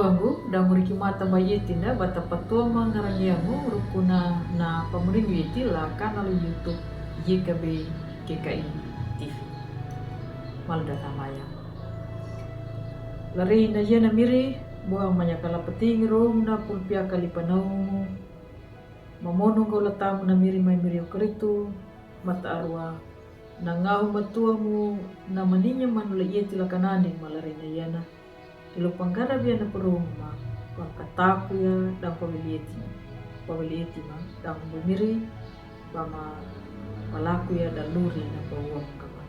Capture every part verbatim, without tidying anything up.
Angu, dangu riki mata mai iti na bata patua mangarang yangu rukuna na pamuringu iti la kanal YouTube Y K B G K I T V. Malda tamaya. Lari na yana miri, buang manya kala peting rong na pulpia kali panau. Mamonu ngau latamu na miri mai miri okaritu, mata arua, na ngahu matuamu, na maninya manu la iya tila kanandi malari na yana. Ilu panggara bia na peruma, bang kataku ya, dan pawili eti, pawili eti ma, dan bumiri, bama palaku ya, dan luri na pawang kama.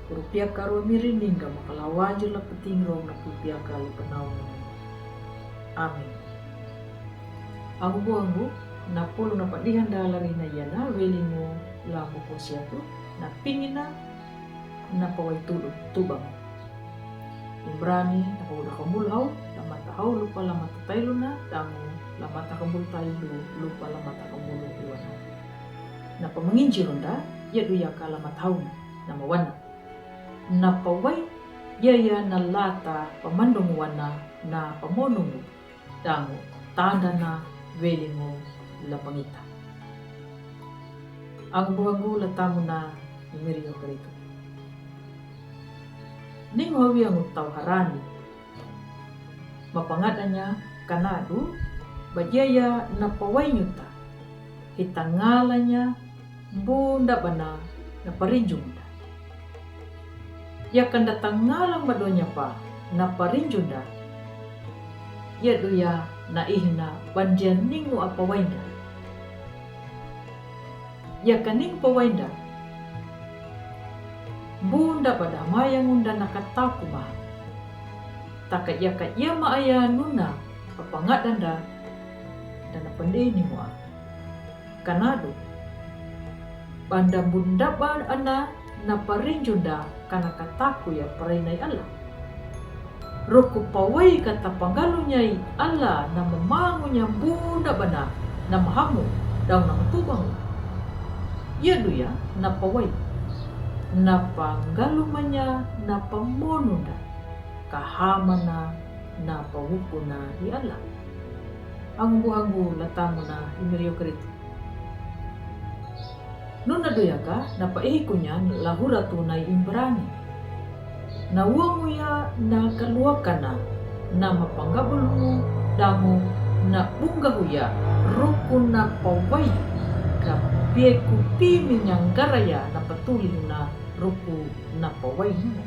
Kurupia karua miri ningga makalawanjir la peting rong na pulpia kali penau. Amin. Angu buangu, na pulu na padihan da lari na yana, welingu la buku siatu, na pingina, na pawai tulu, tubang. Imbrani, na pawai da kambul hau, la mata hau, lupa la mata tailuna, dangu, la mata kambul tailu, lupa la mata kambul iwana. Na pamanginjirunda, ya duyaka la mata hauna, na mawana. Na pawai, ya ya na lata, pamandung wana, na pamonungu. Dangu, tanda na welingu la pangita. Angu buangu latamu na miri okaritu. Ningu hawi angu tau harani. Mapangadanya kanadu, bajaya na pawai nyuta. Hitangalanya bunda bana na parinjunda. Ya kanda tangala madonya pa na parinjunda. Ya duya na ihna bandia ningu apawainda. Ya kaning pawainda. Bunda pada maya ngunda na kataku ma. Taka ya ka ya ma aya nuna apangadanda. Dana pandei ningu a. Kanadu. Banda bunda ba ana na parinjunda kana kataku ya parinai Allah. Roku pawai kata pangalunya i Allah na mamangunya bunda bana na mahamu dau na matubang. Ya duya na pawai. Na pangalumanya na pamonunda. Kahamana na pawukuna i Allah. Angu buangu latamuna i miri okaritu. Nuna duyaka na paihikunya lahura tunai Imbrani. Na uanguya na kaluakana na mapangabulu dangu na bungahuya rukuna pawai ka pieku pimi nyangaraya na patulihuna rukuna pawai nuna.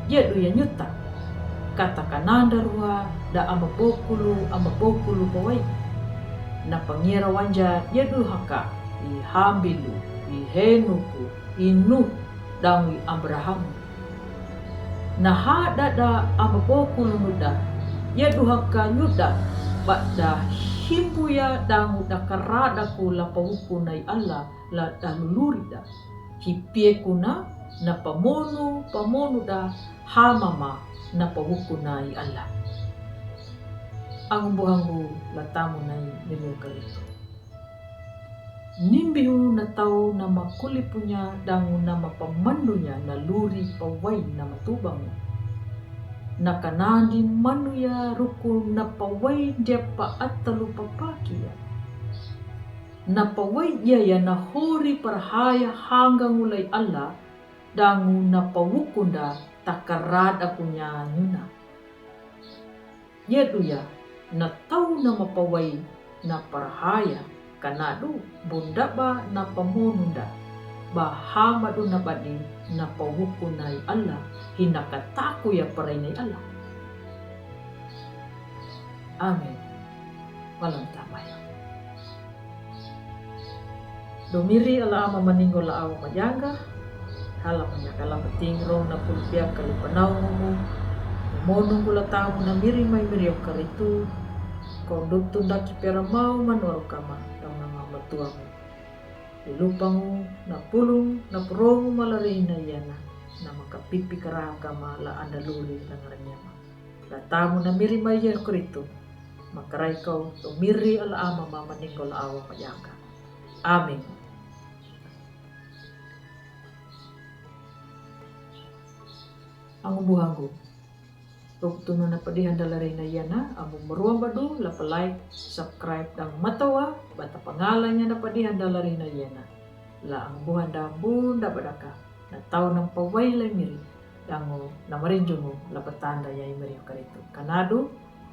Ya duya nyuta. Kata kananda rua da amabokulu amabokulu pawai. Na pangiara wanja ya duhaka i hambilu i henuku i Nuh dangu i Abraham. Na hada da amabokulu nuda ya duhaka nyuda bada himbuya dangu da karada ku la pawukunai Allah la dalulurida. Hipiekuna na pamonu pamonu da hamama na pawukuna i Allah. Angu buangu latamunai miri okaritu. Nimbihu na tau na makulipunya dangu na mapamandunya na luri pawai na matubangu. Na kanandi manuya ruku na pawai dia pa atalu papakia. Na pawai ya ya na hori parhaya hangga ngulai Allah dangu na pawukunda takarada kunya nuna. Ya duya na tau na mapawai na parhaya kanadu bunda ba na pamonunda ba hamadu na badi na pawukunai Allah hina kataku ya parainai Allah. Amin. Malam tamaya. Domiri ala ama maningol la awa majanga. Hala manyakala pating rong na pulpia kali panau ngumu. Monunggu la tamu na miri mai miri okaritu. Konduk tundaki pera mau manu arukama dau na mau matuamu. Ilupangu na pulung na purongu malarina yana na makapipi karaka ma la andaluli la ngaranyama. La tamu na miri mai ya okaritu. Makarai kau to miri ala ama ma maningol la awa majanga. Amin. Angu buhangu. Totonu na padiha dalarinayana, amu maruam badu, la pa like, subscribe dang matawa, bata pangala nya na padiha dalarinayana. La ang buhanda bunda badaka, na tau nang pawai lai miri, dango na marinjungu la patanda yai miri karitu. Kanadu,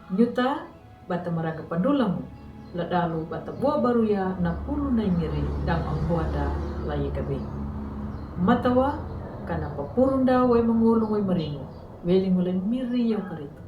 nyuta, bata maraga padulamu, la dalu bata bua baruya na pulu nai miri, dang ang buhanda lai kabe. Matawa, kana papurunda wai mangulu wai maringu, weli ngulai miri yau karitu.